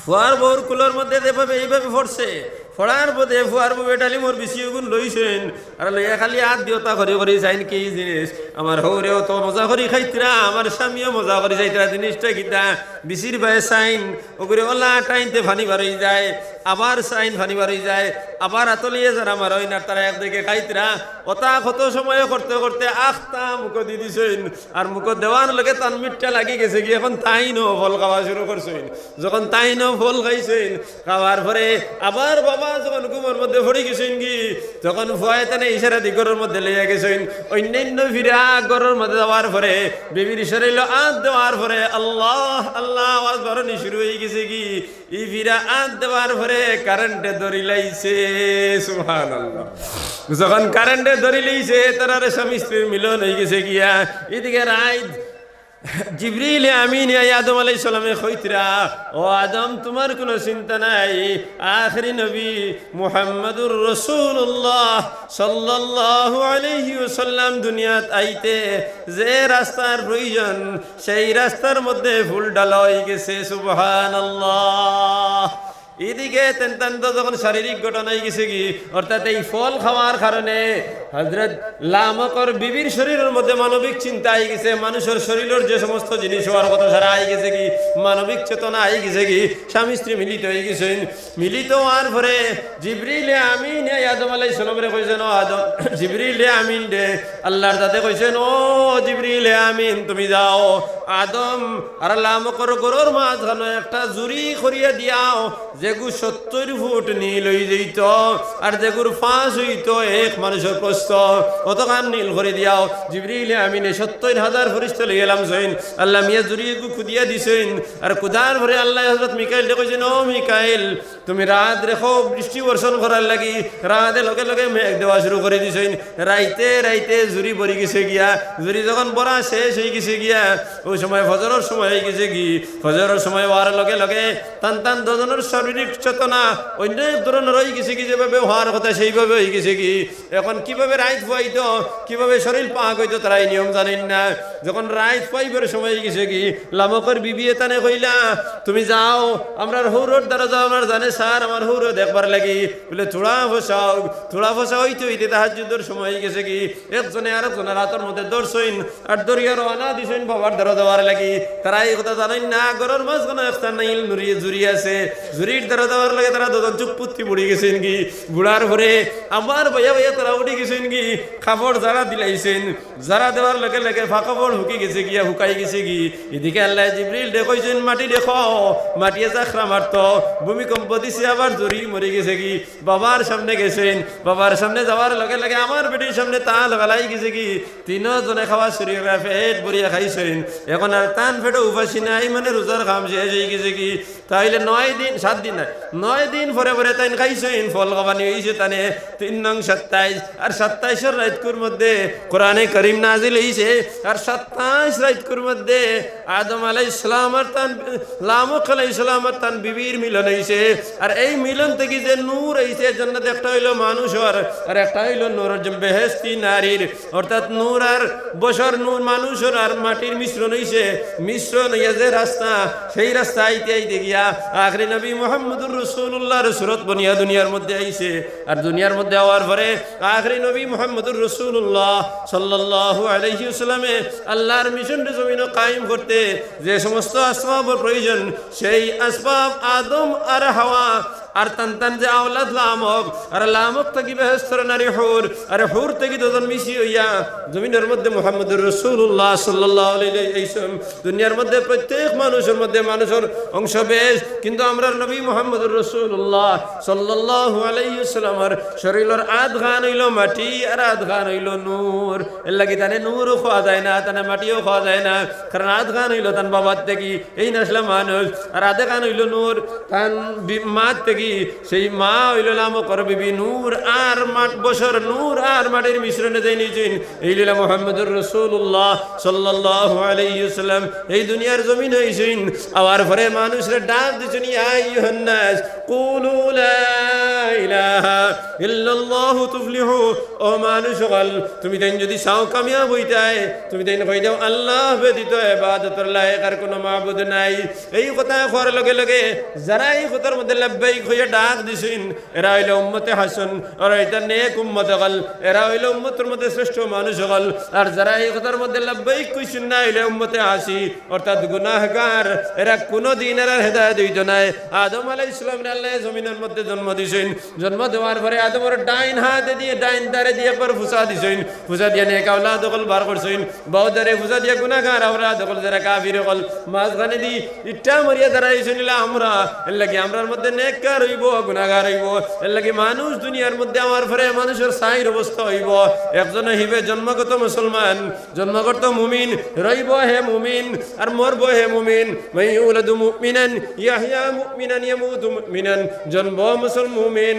ফুয়ার বউর কুলর মধ্যে যেভাবে এইভাবে পড়ছে, পড়ার বাদে ফুয়ার বউয়ে ডালিমর বিচি ওগুন লইছইন, আর লইয়া খালি আত দিওতা করি করি চাইন, "কি জিনিস? আমার হৌরেও তো মজা করি খাইতরা, আমার স্বামীও মজা করি খাইতরা, জিনিসটা কিতা?" বিচির বায়ে চাইন, ওগুরে ওলা টাইনতে পানি বারই যায়, আবার চাইন পানি বারই যায়, আবার আতলিয়ে যারা মারইন আর তারা একদিকে খাইতরা। ওটা কত সময় করতে করতে আখতা মুখো দি দিছইন, আর মুখো দেওয়ার লগে তান মিঠা লাগি গেছে গি, এখন তাইনও ফল খাওয়া শুরু করছইন। যখন তাইনও ফল খাইছইন, খাওয়ার পরে আবার বাবা যখন ঘুমর মধ্যে পড়ি গেছইন গি, তখন ফুয়ায় তানে ইশারা দি ঘরর মধ্যে লইয়া গেছইন। অন্যান্য ফিরা ঘরর মধ্যে যাওয়ার পরে, বিবির শরীলো আত দেওয়ার পরে আল্লাহ আল্লাহ আওয়াজ বারনি শুরু অই গেছে গি। ই ফিরা আত দেওয়ার পরে কারেন্টে ধরি লাইছে। সুবহানাল্লাহ। যখন কারেন্টে ধরি লাইছে, তারারে স্বামী স্ত্রীর মিলন অই গেছে গিয়া। এদিকে রাইত জিবরিল আমিন আই আদম আলাইহিস সালামে কইতরা, "ও আদম, তোমার কোনো চিন্তা নাই, আখেরি নবী মুহাম্মাদুর রাসূলুল্লাহ সাল্লাল্লাহু আলাইহি ওয়াসাল্লাম দুনিয়াত আইতে যে রাস্তার প্রয়োজন, সেই রাস্তার মধ্যে ফুল ডালা অই গেছে।" সুবহানাল্লাহ। এদিকে তেন তান তো যখন শারীরিক ঘটনা অই গেছে গি, অর্থাৎ এই ফল খাওয়ার কারণে হযরত লামকর বিবির শরীরর মধ্যে মানবিক চিন্তা আই গেছে, মানুষর শরীরর যে সমস্ত জিনিস হওয়ার কথা সারা আই গেছে গি, মানবিক চেতনা আই গেছে গি, স্বামী স্ত্রী মিলিত অই গেছইন। মিলিত হওয়ার পরে জিবরিল আমিন আদম আলাইহিস সালামরে কইছইন, "ও আদম।" জিবরিল আমিন রে, আল্লাহর জাতে কইছইন, "ও জিবরিল আমিন, তুমি যাও, আদম আর লামকর ঘরর মাঝখানো একটা জুড়ি করিয়া দিয়াও, যেগু সত্তইর ফুট নীল অই যাইতো, আর যেগুর ফাঁস অইতো এক মানুষর প্রস্থ, অতখান নীল করি দিয়াও।" জিবরিল আমিনে সত্তইর হাজার ফিরিস্তা লইয়া লামছইন, আল্লাহ মিয়া জুড়ি এগু খুদিয়া দিছইন। আর খুদার পরে আল্লাহ হযরত মিকাইলরে কইছইন, "ও মিকাইল, তুমি রাত রেখো বৃষ্টি বর্ষণ করার লাগি।" রাতে লগে লগে মেঘ দেওয়া শুরু করি দিছইন। রাইতে রাইতে জুড়ি ভরি গেছে গিয়া, জুড়ি যখন ভরা শেষ অই গেছে গিয়া, ওই সময় ফজরর সময় অই গেছে গি। ফজরর সময় হওয়ার লগে লগে তান তান দুইজনর শারীরিক চেতনা অন্য এক ধরনর অই গেছে গি, যেভাবে হওয়ার কথা সেইভাবে অই গেছে গি। এখন কিভাবে রাইত ফুয়াইতো, কিভাবে শরীর পাক অইতো, তারা ই নিয়ম জানইন না। যখন রাইত ফুয়াইবার সময় অই গেছে গি, লামকর বিবিয়ে তানে কইলা, "তুমি যাও, আমরার হৌরর দ্বারা যাও, আমার জানে স্যার, আমার হৌর দেখবার লাগি।" বলে, "থুড়া ফসাও, থুড়া ফসা অইতে অইতে তাহাজ্জুদর সময় অই গেছে গি।" একজনে আরকজনর আতর মধ্যে ধরছইন, আর ধরিয়া রওয়ানা দিছইন বাবার দ্বারা যাওয়ার লাগি। তারা ই কথা জানইন না, ঘরর মাঝখানো একটা নীল নুড়ি জুড়ি আছে, জুড়ির দ্বারা যাওয়ার লাগি তারা দুইজন চুপ পুত্তি বুড়ি গেছইন গি। বুড়ার পরে আবার বইয়া বইয়া তারা উঠি গেছইন গি, কাপড় জারা দিলাইছইন। জারা দেওয়ার লগে লগে ফাঁকা পড় হুকি গেছে গিয়া, হুকাই গেছে গি। এদিকে আল্লাহ জিবরিলরে কইছইন, "মাটি দেখো।" মাটিয়ে জাখরা মারতো, ভূমিকম্প দিছে, আবার জুড়ি মরি গেছে গি। বাবার সামনে গেছইন, বাবার সামনে যাওয়ার লগে লগে আমার বেটির সামনে তাল ফালাই গেছে গি। তিনজনে খাওয়া শুরু করিয়া পেট ভরিয়া খাইছইন। এখন আর তান পেটো উপাসি নাই, মানে রোজার কাম শেষ অই গেছে গি। তাইলে নয় দিন, সাত দিন নায়, নয় দিন পরে পরে তাইন খাইছইন, ফল খাবানি অইছে তানে। তিন নং সাতাইশ, আর সাতাইশর রাইতকুর মধ্যে কোরআনে করিম নাজিল অইছে, আর সাতাইশ রাইতকুর মধ্যে আদম আলাইহিস সালাম আর তান, লামক আলাইহিস সালাম আর তান বিবির মিলন অইছে। আর এই মিলন থাকি যে নূর অইছে, এর জন্য একটা অইলো মানুষর, আর একটা অইলো নূর বেহেশতি নারীর। অর্থাৎ নূর আর বশর, নূর মানুষর আর মাটির মিশ্রণ অইছে। মিশ্রণ অইয়া যে রাস্তা, সেই রাস্তা আইতে আইতে গিয়া আখেরি নবী মুহাম্মদ মুহাম্মদুর রাসূলুল্লাহর সুরত বনিয়া দুনিয়ার মধ্যে আইছে। আর দুনিয়ার মধ্যে আওয়ার পরে আখেরি নবী মুহাম্মদুর রাসূলুল্লাহ সাল্লাল্লাহু আলাইহি ওয়াসাল্লামে আল্লাহর মিশনরে জমিনো কায়েম করতে যে সমস্ত আসবাবর প্রয়োজন, সেই আসবাব আদম আর হাওয়া আর তান তান যে আওলাদ লামক, আর লামক থাকি বেহেস্তর নারী হুর, আর হুর থাকি দুজন মিশি অইয়া জমিনর মধ্যে মুহাম্মদুর রাসূলুল্লাহ সাল্লাল্লাহু আলাইহি ওয়াসাল্লাম। দুনিয়ার মধ্যে প্রত্যেক মানুষর মধ্যে মানুষর অংশ বেশ, কিন্তু আমরার নবী মুহাম্মদুর রাসূলুল্লাহ সাল্লাল্লাহু আলাইহি ওয়াসাল্লামর শরীলর আধখান অইলো মাটি আর আধখান অইলো নূর। এর লাগি তানে নূরও কওয়া যায় না, তানে মাটিও কওয়া যায় না, কারণ আধখান অইলো তান বাবার থাকি, এইন আছলা মানুষ, আর আধখান অইলো নূর, তান বি-, মার থাকি, সেই মা অইলো লামকর বিবি। নূর আর মাট বছর, নূর আর মাটির মিশ্রণে যেইন অইছইন, এইন অইলা মুহাম্মদুর রাসূলুল্লাহ সাল্লাল্লাহু আলাইহি ওয়াসাল্লাম। এই দুনিয়ার জমিনো আইছইন, আওয়ার পরে মানুষরে ডাক দিছইন, "ইয়া আইয়ুহান নাস, কুলু লা ইলাহা ইল্লাল্লাহু তুফলিহু।" ও মানুষ অকল, তুমিতাইন যদি চাও কামিয়াব অইতায়, তুমিতাইন কই দেও, "আল্লাহ ব্যতীত ইবাদতর লায়েক আর কুনু মাবুদ নাই।" এই কথা কওয়ার লগে লগে যারা এই কথার মধ্যে লাব্বাইক কইয়া ডাক দিছইন, এরা অইলো উম্মতে হাসান, আর ইতা নেক উম্মত অকল, এরা অইলো উম্মতর মধ্যে শ্রেষ্ঠ মানুষ অকল। আর যারা এই কথার মধ্যে লাব্বাইক কইছইন না, অইলো উম্মতে আসি, অর্থাৎ গুনাহগার, এরা কুনুদিন এরার হেদায়েত অইতো নায়। আদম আলাইহিস সালামরে আল্লায় জমিনর মধ্যে জন্ম দিছইন, জন্ম দেওয়ার পরে আদমর ডাইন হাতে দিয়া, ডাইন ধারে দিয়া একবার ফুসা দিছইন, ফুসা দিয়া নেক আওলাদ অকল বার করছইন, বাউ ধারে ফুসা দিয়া গুনাহগার আওলাদ অকল, যারা কাফির অকল, মাঝখানে দি ইটা মারিয়া দাঁড়াইছইন অইলা আমরা। এর লাগি আমরার মধ্যে নেককার অইবো, গুনাহগার অইবো। এর লাগি মানুষ দুনিয়ার মধ্যে আওয়ার পরে মানুষর চাইর অবস্থা অইবো। একজন অইবে জন্মগত মুসলমান, জন্মগত মুমিন, রইবো হে মুমিন, আর মরবো হে মুমিন। মান ইউলাদু মুমিনান ইয়াহইয়া মুমিনান ইয়ামুতু মুমিনান। জন্ম মুসল-, মুমিন,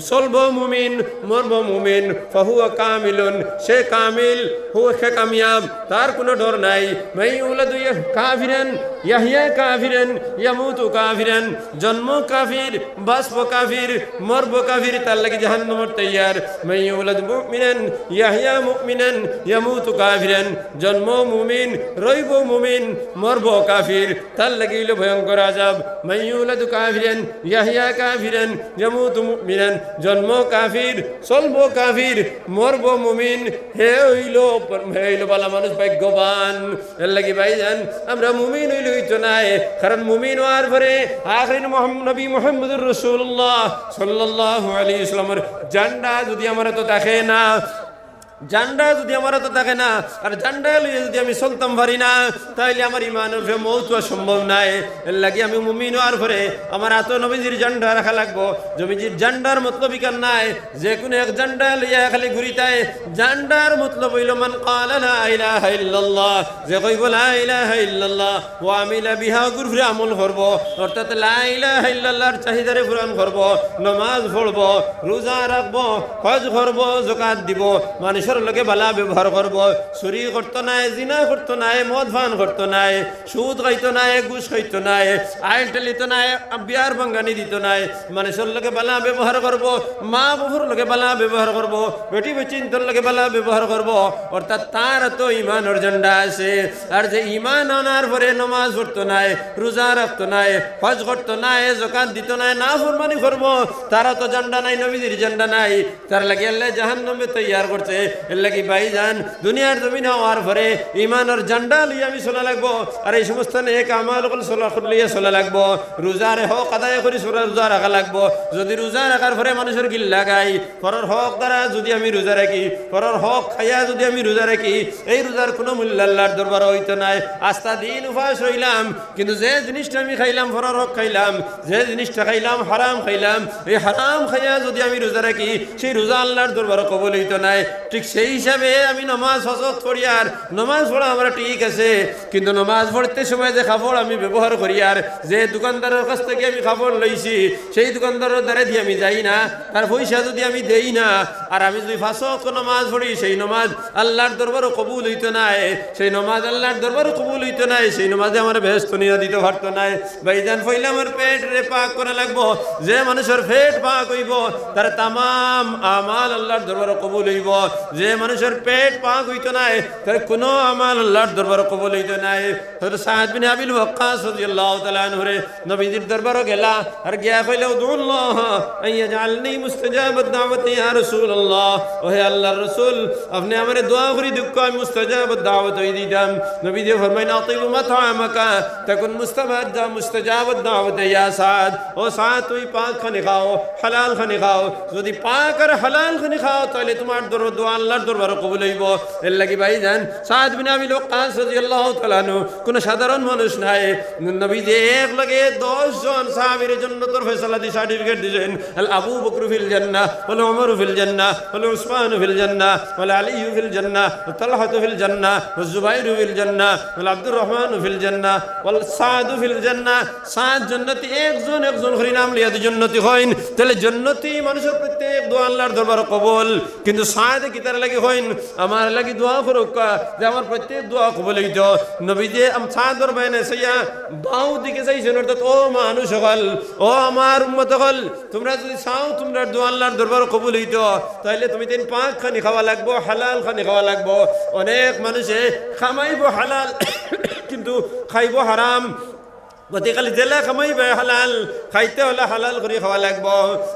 চলবো মুমিন, মরবো মুমিন, ফাহুয়া কামিলুন, সে কামিল, হু, সে কামিয়াব, তার কুনু ডর নাই। মান ইউলাদু ইয়া-, কাফিরান, ইয়াহইয়া কাফিরান, ইয়ামুতু কাফিরান, জন্ম কাফির, বাঁচবো কাফির, মরবো কাফির, তার লাগি জাহান্নামর তৈয়ার। মান ইউলাদু মুমিনান, ইয়াহইয়া মুমিনান, ইয়ামুতু কাফিরান, জন্ম মুমিন, রইবো মুমিন, মরবো কাফির, তার লাগি অইলো ভয়ঙ্কর আযাব। মান ইউলাদু কাফিরান, ইয়াহইয়া কাফিরান, ইয়ামুতু মুমিনান, জন্ম কাফির, চলবো কাফির, মরবো মুমিন, হে অইলো, হে অইলো ভালা মানুষ, ভাগ্যবান। এর লাগি ভাইজান, আমরা মুমিন অইলে অইতো নায়, কারণ মুমিন অওয়ার পরে আখেরি মোহাম-, নবী মুহাম্মদুর রাসূলুল্লাহ সাল্লাল্লাহু আলাইহি ওয়াসাল্লামর ঝান্ডা যদি আমার আতো থাকে না, ঝান্ডা যদি আমার আতো থাকে না, আর ঝান্ডা লইয়া যদি আমি চলতাম পারি না, তাইলে আমার ইমানর উপরে মউত অওয়া সম্ভব নায়। এর লাগি আমি মুমিন অওয়ার পরে আমার আতো নবীজির ঝান্ডা রাখা লাগবো। নবীজির ঝান্ডার মতলব ইখান নায় যে কুনু এক ঝান্ডা লইয়া খালি ঘুরিতায়। ঝান্ডার মতলব অইলো মান ক্বালা লা ইলাহা ইল্লাল্লাহ, যে কইবো লা ইলাহা ইল্লাল্লাহ, ওয়া আমিলা বিহা, অগুর উপরে আমল করবো, অর্থাৎ লা ইলাহা ইল্লাল্লাহর চাহিদারে পূরণ করবো, নমাজ পড়বো, রোজা রাখবো, হজ করবো, যাকাত দিবো, মানুষর লগে ভালা ব্যবহার করবো, চুরি করতো নায়, জিনা করতো নায়, মদ পান করতো নায়, সুদ খাইতো নায়, ঘুষ খাইতো নায়, আইল ঠেলিতো নায়, বিয়ার ভাঙ্গানি দিতো নায়, মানুষর লগে ভালা ব্যবহার করবো, মা বাবার লগে ভালা ব্যবহার করবো, বেটি বেচিন্তর লগে ভালা ব্যবহার করবো, অর্থাৎ তার আতো ইমানর ঝান্ডা আছে। আর যে ইমান আনার পরে নমাজ পড়তো নায়, রোজা রাখতো নায়, হজ করতো নায়, যাকাত দিতো নায়, নাফরমানি করবো, তার আতো ঝান্ডা নাই, নবীজির ঝান্ডা নাই, তার লাগি আল্লায় জাহান্নামে তৈয়ার করছে। এর লাগি ভাইজান, দুনিয়ার জমিন অওয়ার পরে ইমানর ঝান্ডা লইয়া আমি চলা লাগবো। আর এই সমস্ত নেক আমাল অকল চলা, লইয়া চলা লাগবো। রোজার হক আদায় করি সুরা-, রোজা রাখা লাগবো। যদি রোজা রাখার পরে মানুষর গিল্লা গাই, পরর হক দ্বারা যদি আমি রোজা রাখি, পরর হক খাইয়া যদি আমি রোজা রাখি, এই রোজার কুনু মূল্য আল্লাহর দরবারো অইতো নায়। আস্তা দিন উপাস রইলাম, কিন্তু যে জিনিসটা আমি খাইলাম, পরর হক খাইলাম, যে জিনিসটা খাইলাম, হারাম খাইলাম, এই হারাম খাইয়া যদি আমি রোজা রাখি, সেই রোজা আল্লাহর দরবারো কবুল অইতো নায়। ঠিক সেই হিসাবে আমি নমাজ পাঁচ ওয়াক্ত পড়িয়ার, নমাজ পড়া আমার ঠিক আছে, কিন্তু নমাজ পড়তে সময় যে কাপড় আমি ব্যবহার করিয়ার, যে দোকানদারর কাছ থাকি আমি কাপড় লইছি, সেই দোকানদারর দ্বারে দি আমি যাই না, তার পয়সা যদি আমি দেই না, আর আমি যদি পাঁচ ওয়াক্ত নমাজ পড়ি, সেই নমাজ আল্লাহর দরবারো কবুল অইতো নায়, সেই নমাজ আল্লাহর দরবারো কবুল অইতো নায়, সেই নমাজে আমার বেহেস্ত নিয়া দিতো পারতো নায়। ভাইজান, পয়লা আমার পেটরে পাক করা লাগবো। যে মানুষর পেট পাক অইবো, তার তামাম আমাল আল্লাহর দরবারো কবুল অইবো। যে মানুষর পেট পাক অইতো নায়, তার কোনো আমল আল্লাহর দরবারো কবুল অইতো নায়। হযরত সাদ বিন আবিল ওয়াক্কাস রাদিয়াল্লাহু তাআলা আনহুরে নবীজির দরবারো গেলা, আর গিয়া কইলা, "উদুল্লাহ আন ইয়াজআলনি মুস্তাজাবাদ দাওয়াতি ইয়া রাসূলুল্লাহ।" ওহে আল্লাহর রাসূল, আপনে আমারে দোয়া করি দেউক্কা, আমি মুস্তাজাবাদ দাওয়াত অই দিতাম। নবীজি ফরমাইন, "আতিব মাতআমাকা তাকুন মুস্তাবাদ মুস্তাজাবাদ দাওয়াতি ইয়া সাদ।" ও সাদ, তুমি পাক খানি খাও, হালাল খানি খাও। যদি পাক আর হালাল খানি খাও, তাইলে তুমার দর-, দোয়া আল্লাহর দরবারো কবুল অইবো। এর লাগি ভাইজান, সাদ বিন আবি ওয়াক্কাস রাদিয়াল্লাহু তাআলা আনহু কোনো সাধারণ মানুষ নায়। নবীজি এক লগে দশ জন সাহাবীরে জন্নতর ফয়সালা দি সার্টিফিকেট দিছইন। আল আবু বকর ফিল জান্নাহ, ওয়াল উমর ফিল জান্নাহ, ওয়াল উসমান ফিল জান্নাহ, ওয়াল আলী ফিল জান্নাহ, ওয়া তালহা ফিল জান্নাহ, ওয়া জুবাইর ফিল জান্নাহ, ওয়াল আব্দুর রহমান ফিল জান্নাহ, ওয়াল সাদ ফিল জান্নাহ। সাদ জন্নতি, একজন একজন করি নাম লইয়া দি জন্নতি অইন। তাইলে জন্নতি মানুষর প্রত্যেক দোয়া আল্লাহর দরবারো কবুল। কিন্তু সাদে কিতার লাগি অইন? আমার লাগি দোয়া করউক্কা, যে আমার প্রত্যেক দোয়া কবুল অইতো। নবীজি আম-, সাদর বায়নে চাইয়া বাউ দিকে চাইছইন, অর্থাৎ, ও মানুষ অকল, ও আমার উম্মত অকল, তুমরা যদি চাও তুমরার দোয়া আল্লাহর দরবারো কবুল অইতো, তাইলে তুমিতাইন পাক খানি খাওয়া লাগবো, হালাল খানি খাওয়া লাগবো। অনেক মানুষে কামাইবো হালাল, কিন্তু খাইবো হারাম। গতিকে যেলা কামাইবায় হালাল, খাইতে অইলে হালাল করি খাওয়া লাগবো।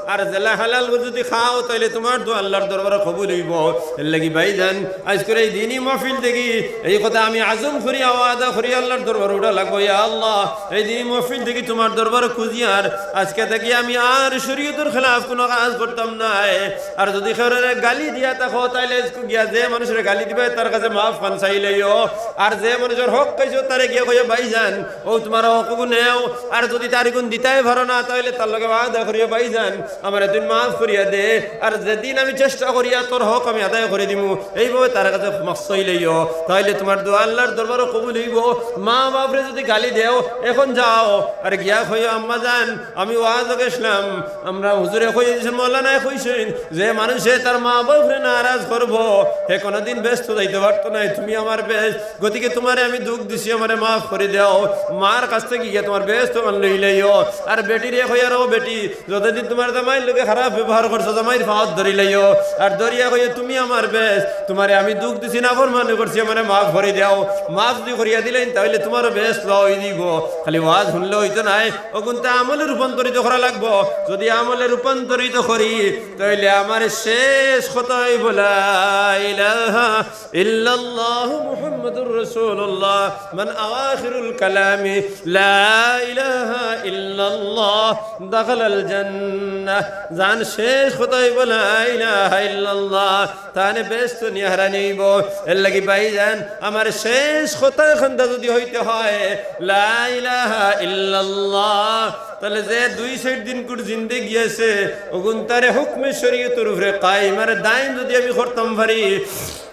আর যেলা হালাল করি যদি খাও, তাইলে তুমার দোয়া আল্লাহর দরবারো কবুল অইবো। এর লাগি ভাইজান, আইজকুর এই দিনি মাহফিল থাকি এই কথা আমি আজম করি, ওয়াদা করি আল্লাহর দরবারো উঠা লাগবো, ইয়া আল্লাহ, এই দিনি মাহফিল থাকি তুমার দরবারো খুজিয়ার আইজকে থাকি আমি আর শরীয়তর খেলাফ কোনো কাজ করতাম নায়। আর যদি কেউরে গালি দিয়া থাকো, তাইলে আইজকু গিয়া যে মানুষরে গালি দিবায়, তার কাছে মাফ খান চাইলাইও। আর যে মানুষর হক খাইছো, তারে গিয়া কইও, "ভাইজান, অউ তুমার হকগু নেও।" আর যদি তার ইগুন দিতায় পারো না, তাইলে তার লগে ওয়াদা করিও, "ভাইজান, আমারে তুই মাফ করিয়া দে, আর যেদিন আমি চেষ্টা করিয়া তোর হক আমি আদায় করি দিমু।" এইভাবে তার কাছে মাফ চাইলাইও, তাইলে তুমার দোয়া আল্লাহর দরবারো কবুল অইবো। মা বাপরে যদি গালি দেও, এখন যাও আর গিয়া কইও, "আম্মা জান, আমি ওয়াজো গেছলাম, আমরা হুজুরে কই দিছইন, মৌলানায় কইছইন, যে মানুষে তার মা বাপরে নারাজ করবো, হে কোনোদিন বেহেস্তো যাইতো পারতো নায়। তুমি আমার বেহেস্ত, গতিকে তুমারে আমি দুখ দিছি, আমারে মাফ করি দেও।" মার কাছ থাকি গিয়া তুমার বেহেস্ত অখান লইলাইও। আর বেটিরে কইয়ার, "ও বেটি, যতদিন তুমার জামাইর লগে খারাপ ব্যবহার করছো, জামাইর পাওত ধরিলাইও।" আর ধরিয়া কইও, "তুমি আমার বেহেস্ত, তুমারে আমি দুখ দিছি, নাফরমানি করছি, আমারে মাফ করি দেও।" মাফ যদি করিয়া দিলাইন, তাইলে তুমারও বেহেস্ত লওয়া অই দিবো। খালি ওয়াজ হুনলে অইতো নায়, অগুনতা আমলে রূপান্তরিত করা লাগবো। যদি আমলে রূপান্তরিত করি, তাইলে আমার শেষ কথা অইবো, লা ইলাহা ইল্লাল্লাহু মুহাম্মাদুর রাসূলুল্লাহ। মান আওয়াখিরুল কালামি লা ইলাহা ইল্লাল্লাহ দাখালাল জান্নাহ। যান শেষ কথা অইবো, লা ইলাহা ইল্লাল্লাহ, তানে বেহেস্তো নিয়া হারানি অইবো। এর লাগি ভাইজান, আমার শেষ কথা খান্তা যদি অইতে হয়, লা ইলাহা ইল্লাল্লাহ, তাইলে যে দুই চাইর দিনকুর জিন্দেগি আছে, অগুনতারে হুকমে শরীয়তর উপরে কায়েম আর দায়েম যদি আমি করতাম পারি,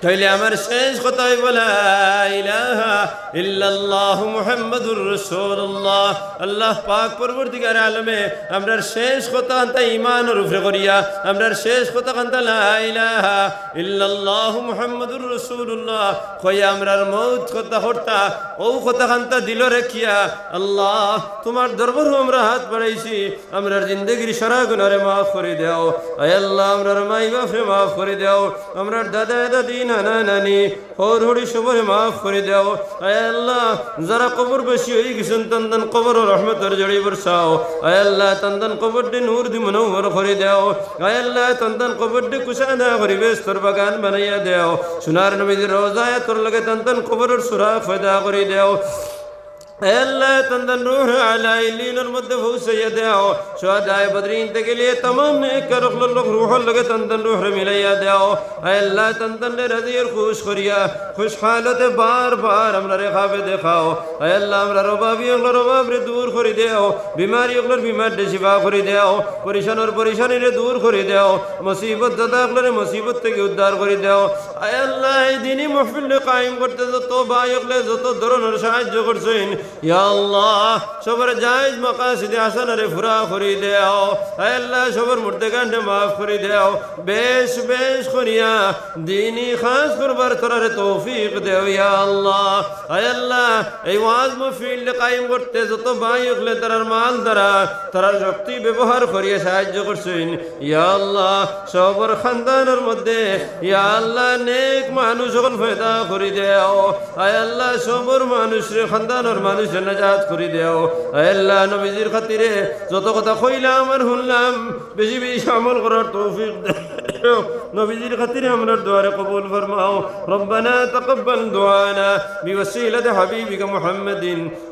তাইলে আমার শেষ কথা অইবো, লা ইলাহা ইল্লাল্লাহু মুহাম্মাদুর রাসূলুল্লাহ। আল্লাহ পাক পরওয়ারদিগারে আলমে আমরার শেষ কথা খান্তা ইমানর উপরে করিয়া, আমরার শেষ কথা খান্তা লা ইলাহা ইল্লাল্লাহু মুহাম্মাদুর রাসূলুল্লাহ কইয়া আমরার মউত কথা করতা, অউ কথা খান্তা দিলো রাখিয়া, আল্লাহ, তুমার দরবারো আমরা হাত বাড়াইছি, আমরার জিন্দেগির সারা গুনারে মাফ করি দেও। আয় আল্লাহ, আমরার মাই বাপরে মাফ করি দেও, আমরার দাদা দাদি, নানা নানি, হউর হউরি সবরে মাফ করি দেও। আয় আল্লাহ, যারা কবরবাসী অই গেছইন, তান তান কবরো রহমতর ঝড়ি বরসাও। আয় আল্লাহ, তান তান কবররে নূর দি মুনাওয়ার করি দেও। আয় আল্লাহ, তান তান কবররে কুশাদা করি বেহেস্তর বাগান বানাইয়া দেও। সোনার নবীজির রওজা আতর লগে তান তান কবরর সুরাগ পয়দা করি দেও। আয় আল্লাহ, তান তান রুহরে আলা ইল্লিয়িনর মধ্যে পৌঁছাইয়া দেও। শুহাদায়ে বদরিন থাকি লইয়া তামাম নেককার অকলর লগ-, রুহর লগে তান তান রুহরে মিলাইয়া দেও। আয় আল্লাহ, তান তানরে রাজি আর খুশ করিয়া, খুশ হালতে বার বার আমরারে খাবে দেখাও। আয় আল্লাহ, আমরার অভাবী অকলর অভাবরে দূর করি দেও, বিমারি অকলর বিমাররে শিফা করি দেও, পরেশানর পরেশানিরে দূর করি দেও, মুসিবত দাতা অকলরে মুসিবত থাকি উদ্ধার করি দেও। আয় আল্লাহ, এই দিনি মাহফিলরে কায়েম করতে যত ভাই অকলে যত ধরনর সাহায্য করছইন, ইয়া আল্লাহ, সবর জায়েজ মাকাসিদে হাসানারে পুরা করি দেও। আয় আল্লাহ, সবর মুর্দেগানরে মাফ করি দেও। বেশ বেশ করিয়া দিনি কাজ করবার তারারে তৌফিক দেও, ইয়া আল্লাহ। আয় আল্লাহ, এই ওয়াজ মাহফিল কায়েম করতে যত ভাই অকলে তারার মাল দ্বারা, তারার শক্তি ব্যবহার করিয়া সাহায্য করছইন, ইয়া আল্লাহ, সবর খানদানর মধ্যে, ইয়া আল্লাহ, নেক মানুষ অকল পয়দা করি দেও। আয় আল্লাহ, সবর মানুষরে, খানদানর মানুষরে নাজাত করি দেও। আয় আল্লাহ, নবীজির খাতিরে যত কথা কইলাম আর হুনলাম, বেশি বেশি আমল করার তৌফিক দেও। নবীজির খাতিরে আমরার দোয়ারে কবুল ফরমাও। ربنا تقبل دعانا بوسيلة حبيبك محمد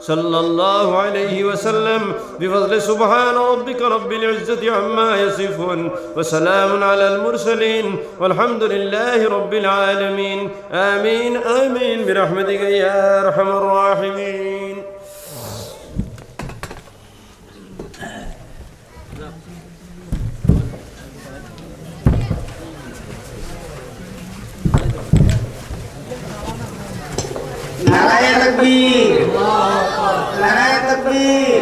صلى الله عليه وسلم، بفضل سبحان ربك رب العزة عما يصفون، وسلام على المرسلين، والحمد لله رب العالمين. آمين، آمين، برحمتك يا أرحم الراحمين. নারায়ে তাকবীর, নারায়ে তাকবীর।